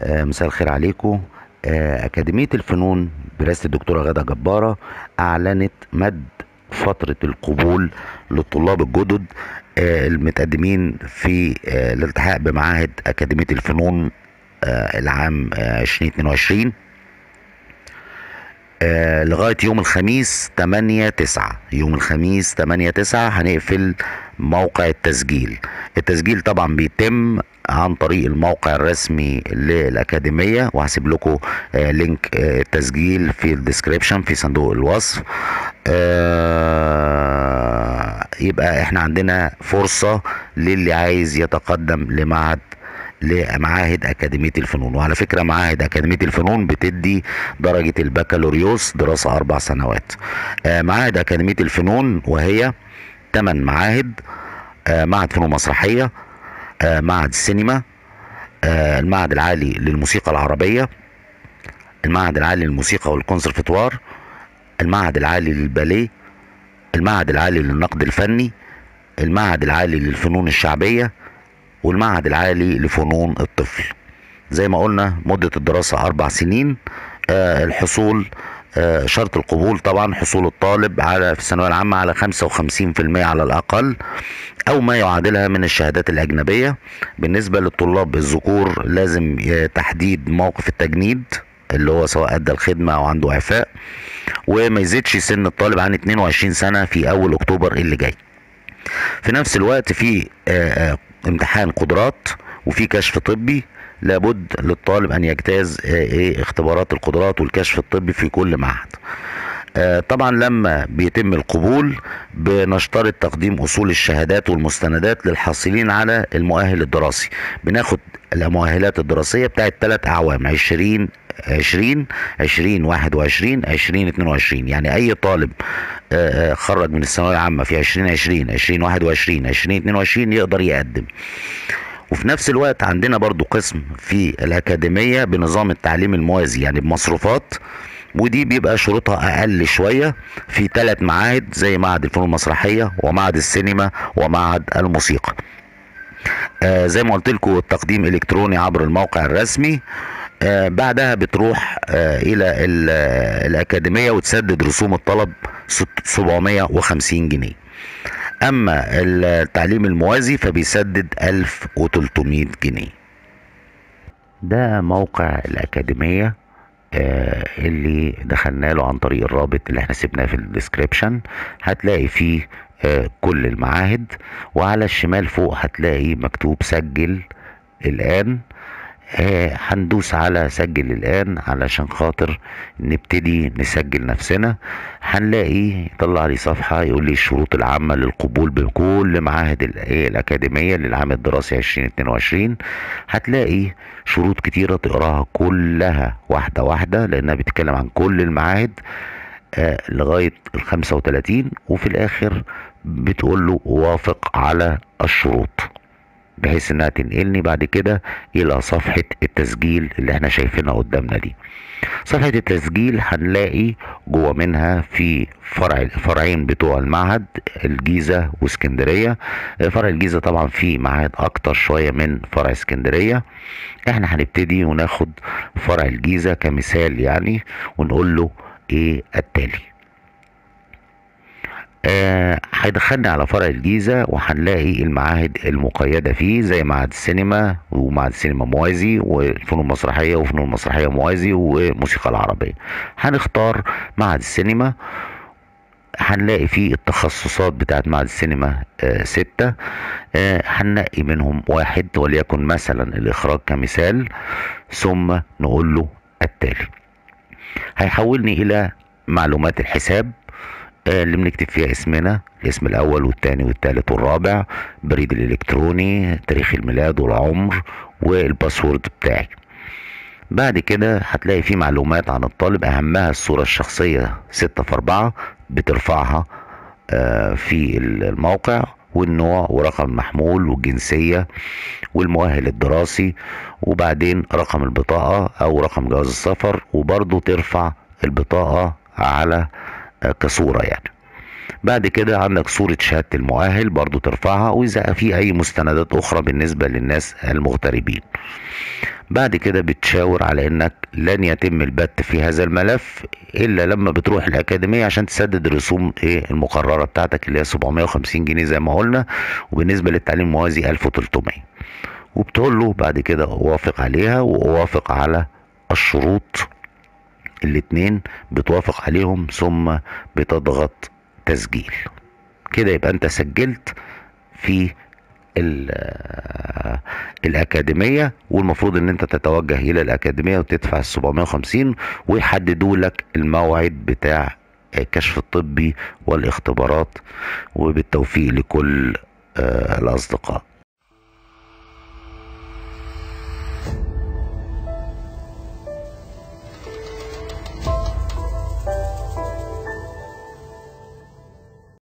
مساء الخير عليكم. أكاديمية الفنون برئاسة الدكتورة غادة جبارة أعلنت مد فترة القبول للطلاب الجدد المتقدمين في الالتحاق بمعاهد أكاديمية الفنون العام 2022 لغاية يوم الخميس 8/9. يوم الخميس 8/9 هنقفل موقع التسجيل. التسجيل طبعا بيتم عن طريق الموقع الرسمي للأكاديمية، وهسيب لكم link التسجيل في ال description في صندوق الوصف. يبقى احنا عندنا فرصة للي عايز يتقدم لمعاهد أكاديمية الفنون. وعلى فكرة معاهد أكاديمية الفنون بتدي درجة البكالوريوس دراسة 4 سنوات. معاهد أكاديمية الفنون وهي 8 معاهد: معهد فنون مسرحية، معهد السينما، المعهد العالي للموسيقى العربية، المعهد العالي للموسيقى والكونسرفتوار، المعهد العالي للباليه، المعهد العالي للنقد الفني، المعهد العالي للفنون الشعبية، والمعهد العالي لفنون الطفل. زي ما قلنا مدة الدراسة 4 سنين. الحصول شرط القبول طبعا حصول الطالب على في الثانوية العامة على 55% على الأقل أو ما يعادلها من الشهادات الأجنبية. بالنسبة للطلاب الذكور لازم تحديد موقف التجنيد اللي هو سواء أدى الخدمة أو عنده إعفاء، وما يزيدش سن الطالب عن 22 سنة في أول أكتوبر اللي جاي. في نفس الوقت في امتحان قدرات وفي كشف طبي، لابد للطالب ان يجتاز اختبارات القدرات والكشف الطبي في كل معهد. طبعا لما بيتم القبول بنشترط تقديم اصول الشهادات والمستندات للحاصلين على المؤهل الدراسي. بناخد المؤهلات الدراسية بتاعت 3 أعوام: 2020، 2021، 2022. يعني اي طالب خرج من الثانوية العامة في 2020، 2021، 2022 يقدر يقدم. وفي نفس الوقت عندنا برضو قسم في الأكاديمية بنظام التعليم الموازي، يعني بمصروفات، ودي بيبقى شروطها أقل شوية في 3 معاهد زي معهد الفنون المسرحية ومعهد السينما ومعهد الموسيقى. زي ما قلت لكم التقديم إلكتروني عبر الموقع الرسمي. بعدها بتروح إلى الأكاديمية وتسدد رسوم الطلب 750 جنيه. أما التعليم الموازي فبيسدد 1300 جنيه. ده موقع الأكاديمية اللي دخلنا له عن طريق الرابط اللي احنا سيبناه في ال description. هتلاقي فيه كل المعاهد، وعلى الشمال فوق هتلاقي مكتوب سجل الآن. هندوس على سجل الآن علشان خاطر نبتدي نسجل نفسنا. هنلاقي طلع لي صفحة يقول لي الشروط العامة للقبول بكل معاهد الأكاديمية للعام الدراسي 2022. هتلاقي شروط كتيرة تقراها كلها واحدة واحدة لأنها بتتكلم عن كل المعاهد لغاية 35، وفي الآخر بتقول له وافق على الشروط بحيث انها تنقلني بعد كده الى صفحة التسجيل اللي احنا شايفينها قدامنا دي. صفحة التسجيل هنلاقي جوه منها في فرعين بتوع المعهد، الجيزة واسكندرية. فرع الجيزة طبعا فيه معاهد اكتر شوية من فرع اسكندرية. احنا هنبتدي وناخد فرع الجيزة كمثال يعني، ونقول له ايه التالي. هيدخلني على فرع الجيزة وهنلاقي المعاهد المقيدة فيه زي معهد السينما ومعهد السينما موازي والفنون المسرحية وفنون مسرحية موازي وموسيقى العربية. هنختار معهد السينما، هنلاقي فيه التخصصات بتاعت معهد السينما 6. هننقي منهم واحد وليكن مثلا الإخراج كمثال، ثم نقول له التالي. هيحولني إلى معلومات الحساب اللي بنكتب فيها اسمنا، الاسم الاول والثاني والثالث والرابع، بريد الالكتروني، تاريخ الميلاد والعمر، والباسورد بتاعي. بعد كده هتلاقي فيه معلومات عن الطالب، اهمها الصورة الشخصية 6x4 بترفعها في الموقع، والنوع ورقم المحمول والجنسية والمؤهل الدراسي، وبعدين رقم البطاقة او رقم جواز السفر، وبرضو ترفع البطاقة على كصورة يعني. بعد كده عندك صورة شهادة المؤهل برضو ترفعها، وإذا في أي مستندات أخرى بالنسبة للناس المغتربين. بعد كده بتشاور على إنك لن يتم البت في هذا الملف إلا لما بتروح الأكاديمية عشان تسدد الرسوم المقررة بتاعتك اللي هي 750 جنيه زي ما قلنا، وبالنسبة للتعليم الموازي 1300. وبتقول له بعد كده وافق عليها ووافق على الشروط الاتنين، بتوافق عليهم ثم بتضغط تسجيل. كده يبقى انت سجلت في الأكاديمية، والمفروض ان انت تتوجه الى الأكاديمية وتدفع 750 ويحددوا لك الموعد بتاع الكشف الطبي والاختبارات. وبالتوفيق لكل الأصدقاء.